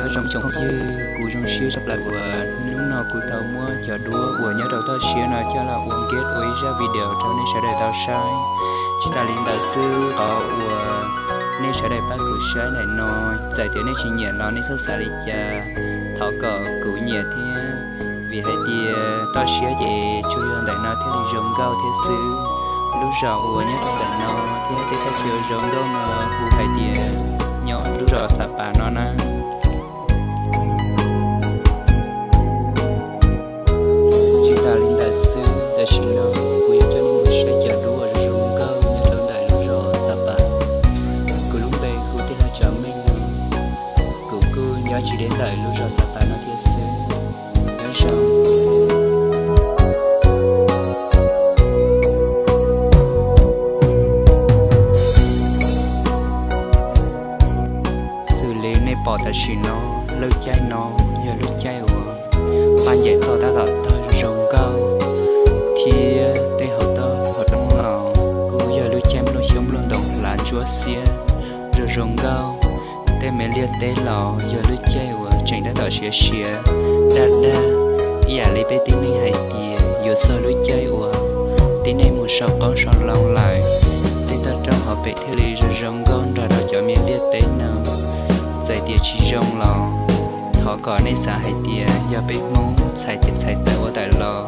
Nyob zoo tsoom phooj ywg, kuv zoo siab tshaj plaws uas hnub no kuv tau muab cov duab uas nyob rau toj siab no coj los ua nkej ua ib zaj video rau nej sawv daws tau saib. Tsis tas li ntawd xwb, qhov uas nej sawv daws pab kuv saib ntawm no, txawm tias nej tsis nyiam los nej txhob xav li cas, thov kom kuv nyiam thiab. Vim hais tias toj siab ces tsuas yog ntawm no thiaj li zoo nkauj thiab xwb. Lub zos uas nyob rau ntawm no thiab tej thaj chaw zoo nkauj no hu hais tias nyob lub zos Xav Pas no na. Tsis tas li ntawd xwb, tam sim no kuv yuav coj nej mus saib cov duab uas zoo nkauj nyob rau ntawm lub zos Xav Pas. Kuv lub npe hu Tij Laug Tsav Meej no, kuv kuj nyob tsis deb ntawm lub zos Xav Pas no thiab xwb. Nyob zoo. Xws li nej pom tam sim no, lub caij no yog lub caij uas paj ncaim toj tab tom tawg zoo nkauj, thiab tej hauv toj hauv roob los kuj yog lub caij nplooj xyoob nplooj ntoo hlav ntsuab xiab zoo zoo nkauj. Tej me liaj teb los yog lub caij uas tseem tab tom siav siav daj daj, ib yam li peb tib neeg hais tias yuav txog lub caij uas tib neeg mus sau qoob sau loo lawm, tej toj roob hauv pes thiaj li zoo zoo nkauj nrog rau cov me liaj teb no. Txawm tias tsis zoo los thov kom nej xav hais tias yog peb Hmoob txhais tes txhais taw ua tawm los,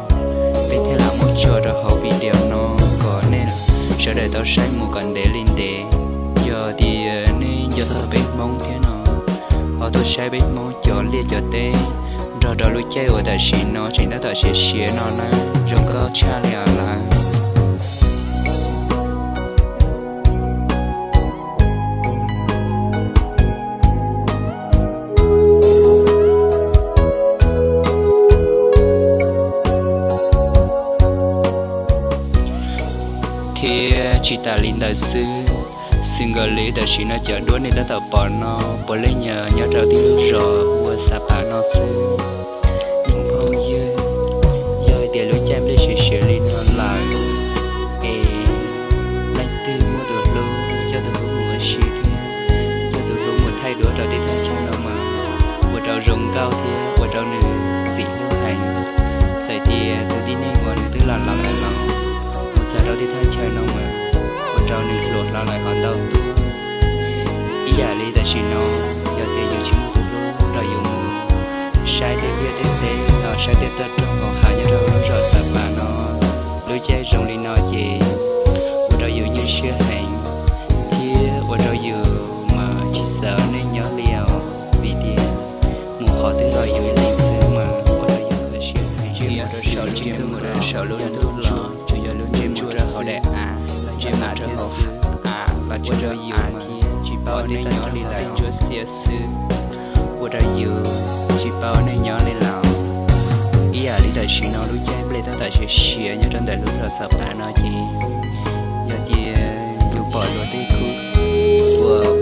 peb thiaj lam muab tso rau hauv video no kom nej sawv daws tau saib mus kom ntev li ntev. Yog tias nej nco txog peb Hmoob thiab no, ho tuaj saib peb Hmoob cov liaj cov teb nrog rau lub caij uas tam sim no tseem tab tom siav siav no na, zoo nkauj tshaj li os lawm. Thiab tsis tas li ntawd xwb, xws nkaus li tam sim no cov duab nej tab tom pom no puav leej yog nyob rau tib lub zos ua Xav Pas no xwb. Tsoom phooj ywg, yog hais tias lub caij nplej siav siav li no lawm es leej twg muaj tus hlub, coj tus hlub mus ua si thiab coj tus hlub mus thaij duab rau tej thaj chaw no mas ua rau zoo nkauj thiab ua rau nws ntxim hlub heev. Txawm tias tus tib neeg uas nws twb los laus lawm los mus txog rau tej thaj chaw no mas ua rau nws hluas hlo lawm ho ntau tuaj. Ib yam li tam sim no, yog tias yus tsis muaj tus hlub nrog yus mus saib tej liaj tej teb los saib tej toj roob hauv hav nyob rau lub zos Xav Pas no, lub caij zoo li no ces ua rau yus nyuaj siab heev thiab ua rau yus mas tsis xav nej nyob li os, vim tias mus qhov twg los yus ib leeg xwb mas ua rau yus kho siab heev. Ntsej muag rau saum lub ntuj los tsuas yog lub ntsej muag rau hauv daim av, ntsej muag rau hauv av los tsuas yog av thiab tsis paub nej nyob li lawm, ntsuab xiab xwb, ua rau yus tsis paub nej nyob li lawm. Ib yam li tam sim no lub caij nplej tab tom siav siav nyob rau ntawm lub zos Xav Pas no ces yog tias yus pom luag tej khub uas